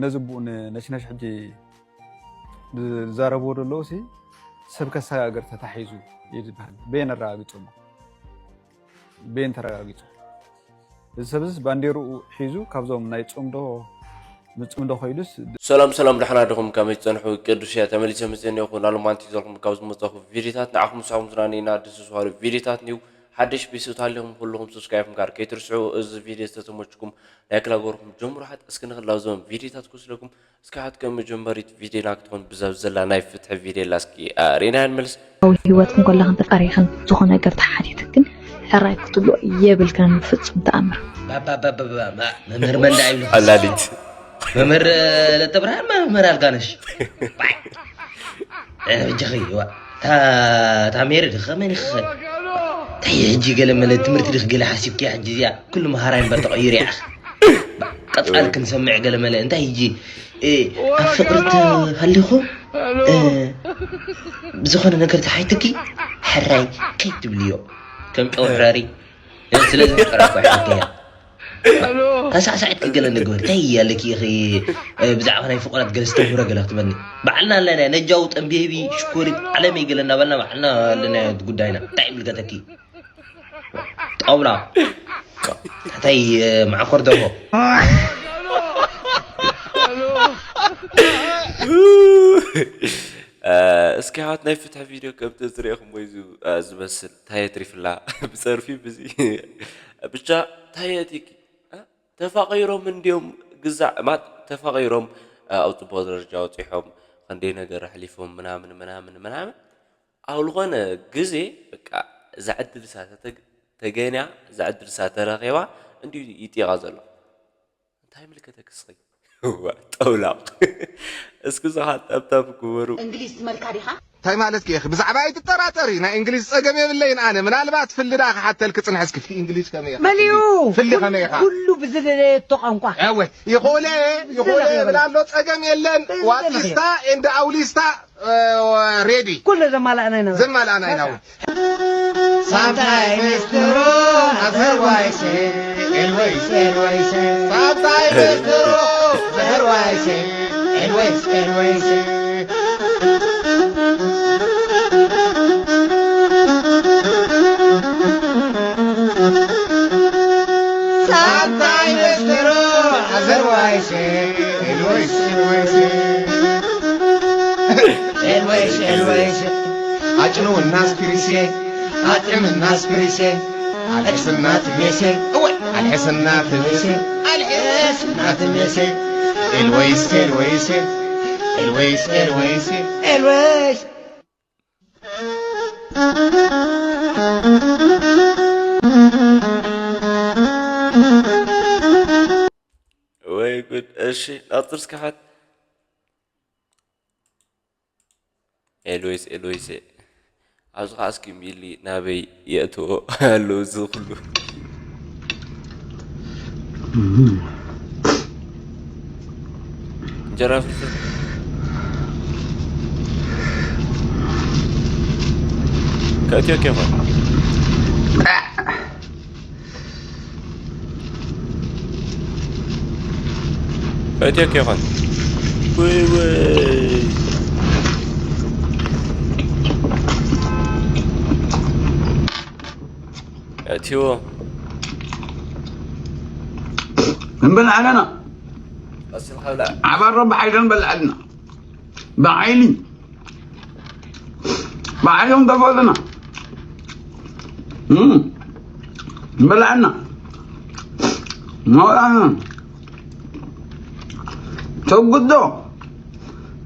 ነዚ ቡኡ ነሽነሽ ሕጂ ዝዛረብዎ ዘለዉ ሲ ሰብ ከሰጋግር ተታሒዙ እዩ ዝበሃል። በየን ኣረጋጊጾሞ? በየን ተረጋጊጹ? እዚ ሰብዝስ ባንዴርኡ ሒዙ ካብዞም ናይ ጽምዶ ምጽምዶ ኮይዱስ። ሰላም ሰላም፣ ደሕና ዲኹም? ከመይ ትጸንሑ? ቅዱስ እያ ተመሊሰ መጽእ እኒኹ። ናሎማንቲ ዘልኩም ካብ ዝመጸኹ ቪዲዮታት ንዓኹም ምሳኹም ዝናነይና ደስ ዝዋሉ ቪዲዮታት ኒው ሓደሽ ቤተሰብ ተሃሊኹም ኩልኹም ሰብስክራይብ ምግባር ከይትርስዑ። እዚ ቪዲዮ ዝተተመችኩም ላይክ ላገርኩም ጀምሩ። ሓት እስኪ ንኽላብዞም ቪዲዮታት ክወስደኩም እስኪ ሓት ከም መጀመሪት ቪዲዮና ክትኾን ብዛብ ዘላ ናይ ፍትሒ ቪዲዮ ላ እስኪ ሪና ንመልስ። ኣብ ህይወትክን ከለኽን ተጣሪኽን ዝኾነ ነገር ተሓቲትክን ሕራይ ክትብሎ የብልክን ብፍጹም ተኣምር። ባባባባባ፣ መምህር መን ደኣ ይብሉ? ቀላሊት። መምህር ለተብርሃን መምህር ኣልጋነሽ። ባይ። ኣነ በጃኺ፣ ዋ፣ እታ፣ እታ ሜሪ ድኸ መን ይኸኸ? እንታይ ሕጂ ገለ መለ ትምህርቲ ድኽ ገለ ሓሲብኪ ሕጂ እዚኣ ኩሉ መሃራይ እምበር ተቐይሩ እያ። ቀጻል ክንሰምዕ ገለ መለ እንታይ ሕጂ፣ እ፣ ኣብ ፍቕሪ ተሃሊኹም፣ እ፣ ብዝኾነ ነገር ተሓይትኪ ሕራይ ከይትብልዮ ከም ጨው ሕረሪ። ስለዚ ፍቅራ እኮ ኣይሓልከያ። ታሳዕሳዕት ክገለ ንግበር እንታይ ኣለኪ ኢኺ? ብዛዕባ ናይ ፍቁራት ገለ ዝተምህሮ ገለ ክትበኒ ባዕልና ኣለና። ነጃው ጠንቤቢ ሽኮሪት ዓለመይ ገለ እናበልና ባዕልና ኣለና ጉዳይና። እንታይ ይምልከተኪ? ጣውላ እንታይ መዓኮር ደርሆ። እስኪ ሃት ናይ ፍትሒ ቪድዮ ከም ተዝሪእኹም ወይ ዙ ዝመስል ታየት ሪፍላ ብጸርፊ ብዚ ብቻ ታየት ይኪ ተፋቒሮም እንድዮም ግዛዕ ማት ተፋቒሮም ኣብ ጽቡቕ ደረጃ ወጺሖም ክንደይ ነገር ኣሕሊፎም ምናምን ምናምን ምናምን ኣብ ዝኾነ ግዜ በቃ እዛ ዕድል እሳ ተገንያ እዛ ዕድል እሳ ተረኺባ እንድዩ ይጢቓ ዘሎ። እንታይ ምልከተክ እስኺ? ጠውላቕ እስኪ ዝኻ ጠብጠብ ግበሩ። እንግሊዝ ትመልካ ዲኻ? እንታይ ማለት ኢኺ? ብዛዕባ ኣይትጠራጠሪ። ናይ እንግሊዝ ጸገም የብለይን ኣነ። ምናልባት ፍሊ ደኣ ክሓተልኪ ጽንሐ እስኪ ፍሊ እንግሊዝ ከመይ ኢኻ? መሊኡ ፍሊ ከመይ ኢኻ? ኩሉ ብዝደለየቶ ቋንቋ። እወ፣ ይኹለ፣ ይኹለ ብዝደለኽ ይበል። ብላሎ ጸገም የለን። ብዝደለኽ ዋትሊስታ ኤንድ ኣውሊስታ ሬዲ ኩሉ ዘማላእና ኢና። ዘማላእና ኢና። ሳንታይ ሚስትሮ ኣዘርዋይሴ ኤልወይስ ኤልወይሴ ሳንታይ ሚስትሮ ዘርዋይሴ ኤልወይስ ኤልወይሴ ሳንታይ ሚስትሮ ኣዘርዋይሴ ኤልወይስ ኤልወይሴ ኤልወይስ ኤልወይስ ኣጭንውና ስፒሪሴ ኣጥዕምና ስፒሪሴ ኣልሕስና ትሜሴ እወ ኣልሕስና ትሜሴ ኣልሕስና ትሜሴ ኤልወይስ ኤልወይስ ኤልወይስ ኤልወይስ ኤልወይስ ወይ ጉድ። እሺ ናብቲ ስክሓት ኤልዌስ ኤልዌስ ኣብዚ ኸዓ እስኪ ሚሊ ናበይ የእትዎ ኣለዉ እዚ ኩሉ እንጀራ ፍርፍር ከእትዮ ኬኾን እትዮ ኬኾን ወይ ወይ እትዮ እንበልዓለና ቀስልካ ብላ ዓባሮ ብሓይሊ እንበልዓልና ብሓይሊ ባዕሎም ተፈጥና በላዕና ናውጣና ተጉዶ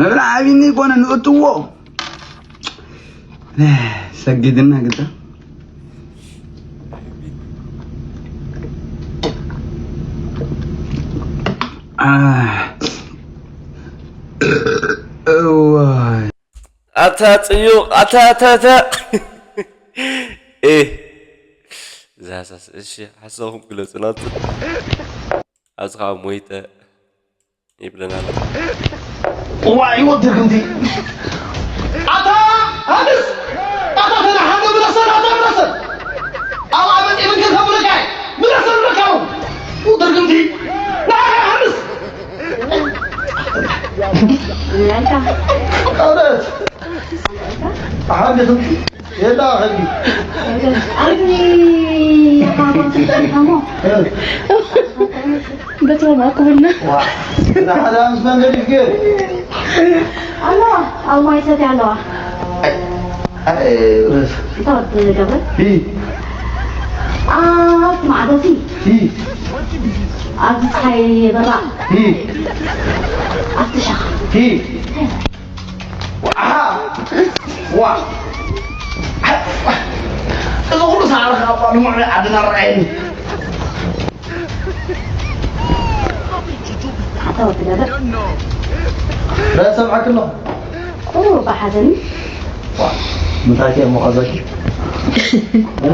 ንብላ ዓብኒ ይኮነ ንእትዎ ሰጊድና ግዳ እዋይ ኣታ ጽዩቕ ኣታ ኣታ ኣታ ኤ ዛሳስ እሺ ሓሳኹም ግለጹ ናቱ ኣብዚ ከዓ ሞይተ ይብለና ኣሎ እዋ ይወድር ክንዲ ኣታ ሃንስ ኣታ ተናሓዶ ብረሰን ኣታ ብረሰን ኣብኣ መፂእ ምንከ ድርግምቲ። ንዓኻ ሓምስ። ኣውረት። ሓምስ። የላ ኸዲ። ኣርኒ። በትሮም ኣኩብልና። ዋ። ንሓዳ ምስ መንገዲ ፍቅር። ኣለዋ። ኣብ ማይ ሰትያ ኣለዋ። ኣይ፣ ኣይ፣ ርስ። እንታይ ትገብር? ሂ። ኣብቲ ማዕዶ ሲ። ሂ። ኣብዚ ጸሓይ በራ። ሂ። ኣብቲ ሻኻ። ሂ። ዋ። ዋ። እዚ ኩሉ ሳዕሪ ካብ ልሙዕ ዓድና ረኣየኒ። ኣታ ወዲ ገዛ። ላ ሰምዓክ ኣለኹ። ቁሩብ ብሓዘኒ። ዋ፣ ምንታይ ከ እሞ ኸዘኪ? እ?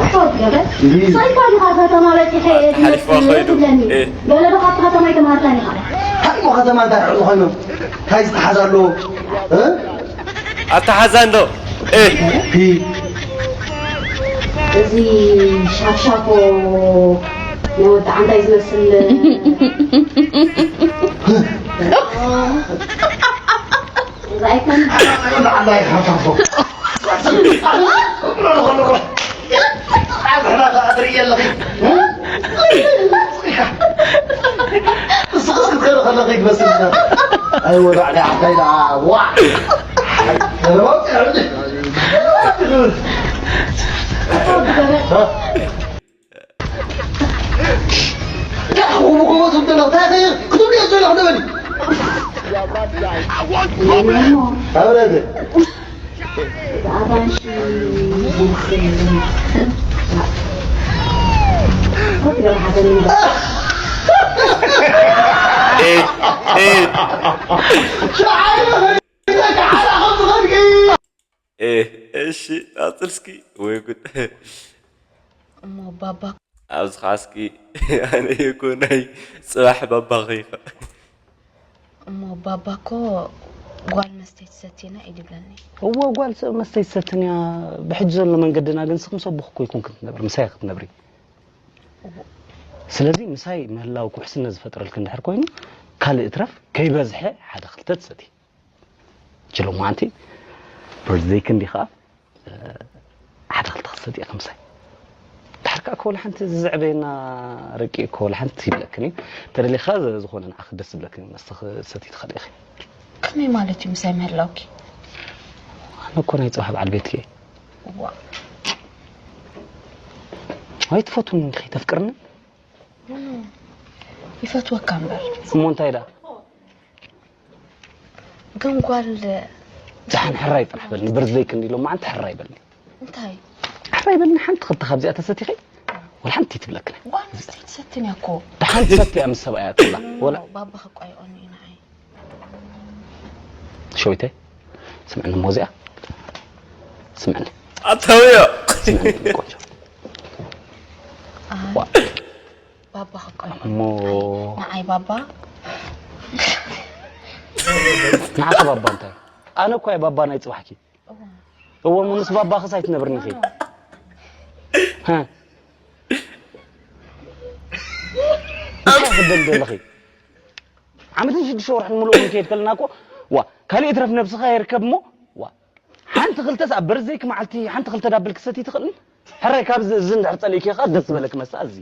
ኣታ ወዲ ገዛ። እንዲ። ሳይካ ዲኻ ከተማ በጺሐ እየ ሓሊፍካ ዝመስል ኸይዱ። ትብለኒ። እ። ገለ ዶ ካብቲ ከተማ ኣይተማሃርካን ኢኻ? እንታይ እሞ ከተማ እንታይ ርሑቕ ዝኾይኑ? እንታይ ዝተሓዝ ኣለዎ? እ? ኣተሓዛ እንዶ። እ። ሂ። እዚ ሻፍሻፎ ናይ ወዲ ዓንዳይ ዝመስል ራእይኮን። እ፣ እ። እ፣ እሺ፣ ቀጽል እስኪ። ወይ ጉድ። እሞ ባባ ኣብዚ ኸዓ እስኪ ኣነ እኮ ናይ ጽባሕ ባባኺ ኢኻ። እሞ ባባ እኮ ጓል መስተይ ትሰቲና እዩ ድብለኒ። እወ፣ ጓል ሰ-፣ መስተይ ትሰትን እያ። ብሕጂ ዘሎ መንገድና ግን ንስኺ ምስ ኣቦኺ እኮ ኣይኮንክን ክትነብሪ፣ ምሳይ ክትነብሪ። ስለዚ ምሳይ ምህላው ውሕስነት ዝፈጥረልኪ እንድሕር ኮይኑ፣ ካልእ እትረፍ ከይበዝሐ ሓደ ክልተ ትሰቲ። ችሎ ማንቲ ብርዝደይ ክንዲ ኸዓ፣ እ፣ ሓደ ክልተ ክሰቲ እየ ከምሳይ። ድሓር ከኣ እኮ ወላ ሓንቲ ዝዝዕበየና ረቂቕ እኮ ወላ ሓንቲ ይብለክን እዩ። ተደሊኻ ዝ-፣ ዝኾነ ንዓኺ ደስ ዝብለክን መስተ ክሰቲ ትኽእሊ ኢኺ። ከመይ ማለት እዩ ምሳይ ምህላውኪ? ኣነ እኮ ናይ ጽባሕ በዓል ቤትኪ እየ። እዋ። ኣይትፈትውኒ ኢኺ፣ ተፍቅርኒ? ይፈትወካ እምበር። እሞ እንታይ ደኣ? ግን ጓል ደሓን ሕራይ ጥራሕ በልኒ። ብርዝደይ ክንዲ ኢሎም መዓንቲ ሕራይ በልኒ። እንታይ? ሕራይ በልኒ። ሓንቲ ክልተ ካብዚኣ ተሰቲኺ ወላ ሓንቲ ትብለክን። ጓል ኣንስተይቲ ትሰትን እያ እኮ። ደሓን ትሰቲ እያ ምስ ሰብኣያ ትብላ። ወላ ባባ ከቋይቆኒ እዩ ንዓይ። ሸዊተይ ስምዕኒ እሞ እዚኣ ስምዕኒ። ኣታውዮ። ስምዕኒ ቆንጆ። ኣይ። ዋ። ባባ ክቆልዑ እሞ ንዓይ ባባ። ንዓኺ ባባ እንታይ? ኣነ እኮ እየ ባባ ናይ ጽባሕኪ። እዎ። እዎ፣ እሞ ምስ ባባኽስ ኣይትነብርኒ ኢኺ። ሃ? እንታይ ክትደሊ ዘለኺ? ዓመትን ሽዱሽተ ወርሕን ምሉእ ክንከይድ ከለና እኮ፣ ዋ፣ ካልእ ይትረፍ ነብስኻ ይርከብ እሞ፣ ዋ፣ ሓንቲ ክልተስ ኣብ በርዝደይኪ መዓልቲ ሓንቲ ክልተ ዳብል ክሰቲ ትኽእልን? ሕራይ ካብዚ፣ እዚ እንድሕር ጸሊእኪ ከኣ ደስ ዝበለኪ መስተ ኣዚ።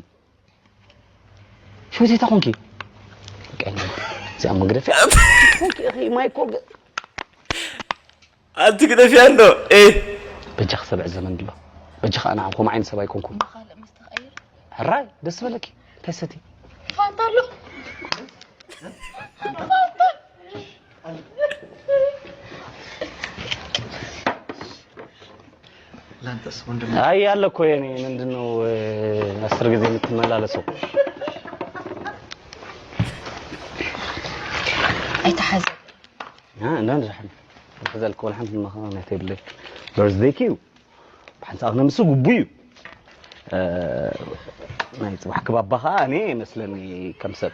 ሸዊተይ፣ እንታይ ኮንኪ? ቀይኒ። እዚኣ መግደፊያ። ኮንኪ፣ እኺ፣ ማይ ኮ ገ-፣ ኣንቲ ግደፊያ እንዶ። ኤ። በጃኺ ሰብዕ ዘመን ድሎ። በጃኺ ኣነ ዓንኮም ዓይኒ ሰብ ኣይኮንኩን። ካልእ መስተ ክቐይር? ሕራይ፣ ደስ በለኪ። እንታይ ሰቲ? ፋንታ ኣሎ። ፋንታ። ላንተስ ወንድም? አይ፣ ያለ እኮ የኔ ምንድን ነው፣ እ፣ አስር ጊዜ የምትመላለሰው? ኣይተሓዘ። አ፣ እንዳ፣ እንዳ፣ ዝሓን። ዝሓዘልክ ወላ ሓንቲ ምኽንያት የብለይ። በርዝደይኪ እዩ። ብሓንሳእ ክነምስ ግቡ እዩ። እ፣ ናይ ጽባሕ ክባባ ኸኣ እኔ መስለኒ ከም ሰብ።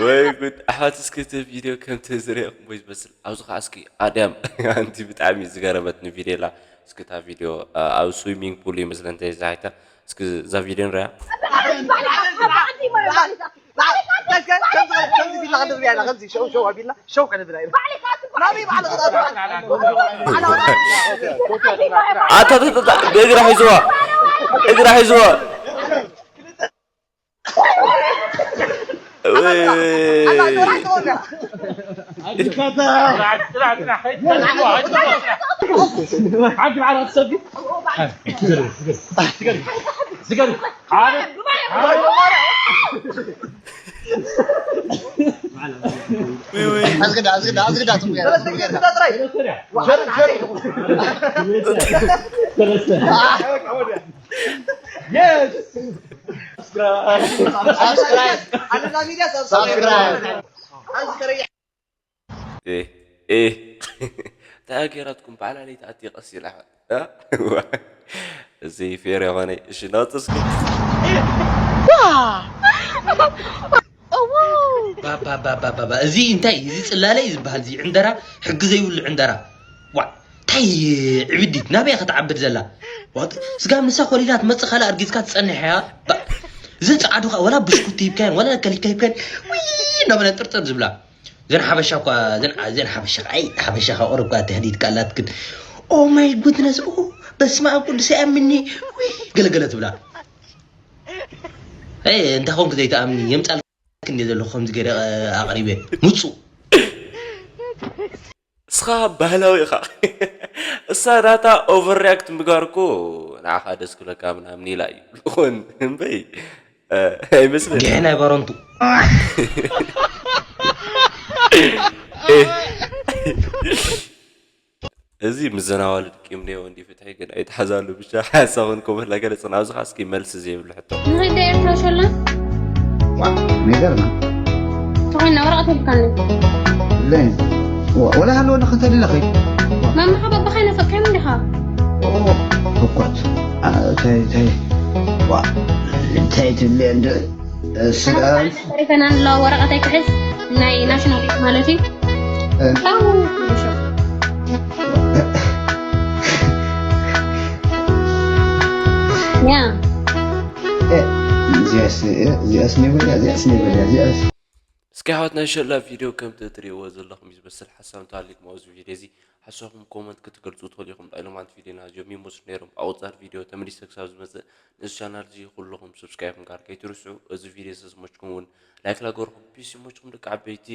ወይ ጉድ ኣሕዋት፣ እስኪ እቲ ቪድዮ ከምቲ ዝረኣኹምዎ ይመስል። ኣብዚ ኸዓ እስኪ ኣድያም ኣንቲ ብጣዕሚ ዝገረመትኒ ቪድዮ ኣላ። እስኪ እታ ቪድዮ ኣብ ስዊሚንግ ፑል ይመስለ እንተ ዛይታ እስኪ እዛ ቪድዮ ንሪያ። ኣታ ብእግራ ሒዝዋ፣ እግራ ሒዝዋ። እንታይ ገይራትኩም ባዕላ ለይትኣቲ ቀስ ኢላ? እዚ ፌር የኾነ። እሺ ናውፅስኪ። ባባባባባ እዚ እንታይ እዚ ፅላለ እዩ ዝበሃል እዚ ዕንደራ ሕጊ ዘይብሉ ዕንደራ ዋ እንታይ ዕብዲት ናበይ እያ ክትዓብድ ዘላ ስጋብ ንሳ ኮሊላ ትመፅእ ካልእ ኣርጊፅካ ትፀንሕ እያ እዘን ፀዓዱ ከዓ ወላ ብሽኩቲ ሂብካየን ወላ ከሊካ ሂብካየን ውይ እናበለ ጥርጥር ዝብላ እዘን ሓበሻ እኳ እዘን ሓበሻ ኣይ ሓበሻ ካብ ቁሩብ እኳ ተህዲድ ካላት ግን ኦ ማይ ጉድነስ በስመ ኣብ ቅዱስ ኣይኣምኒ ውይ ገለገለ ትብላ እንታይ ኮንክ ዘይትኣምኒ የምፃል ክንዲ ዘለኹ ከምዚ ገይረ ኣቕሪበ ምፁእ እስኻ ባህላዊ ኢኻ። እሳ ናታ ኦቨር ሪያክት ምግባር እኮ ንዓኻ ደስ ክብለካ ምናምን ኢላ እዩ። ይኹን እምበይ ኣይመስልን። ግሕን ኣይበረንቱ። እዚ ምዘናዋልድ ቂም ነዮ እንዲ ፍትሒ ግን ኣይትሓዛሉ ብቻ ሓሳብን ኮመንት ላገለጽን ኣብዚ ኻስኪ መልሲ ዘይብሉ ሕቶ ንኸይደ ኤርትራ ሸላ ዋ ሚገርማ ተኾይና ወረቐት የብልካኒ ለይ ወላ ሃለወ ንኸተሊ ለኸይ ማማኻ በባኻ ይነፈቅካዮም እንዲኻ እኳት ታይ ታይ ዋ እንታይ ትብለ እንደ ተሪፈና ንለዋ ወረቐት ኣይክሕዝ ናይ ናሽናል ማለት እዩ እዚኣስ ኔበልያ እዚኣስ ኔበልያ እዚኣስ እስኪ ኣሕዋት ናይ ሸላ ቪድዮ ከምቲ እትሪእዎ ዘለኹም እዩ ዝመስል ሓሳብ እንተሃልዩኩም ኣብዚ ቪድዮ እዚ ሓሳብኩም ኮመንት ክትገልፁ ትኽእሉ ኢኹም ዳይ ሎማንት ቪድዮና እዚኦም ይመስሉ ነይሮም ኣቁፃር ቪድዮ ተመሊሰ ክሳብ ዝመፅእ ንዚ ቻናል እዚ ኩልኹም ሰብስክራይብ ምግባር ከይትርስዑ እዚ ቪድዮ ዝተስመችኩም እውን ላይክ ላገርኩም ፒስ ይመችኩም ደቂ ዓበይቲ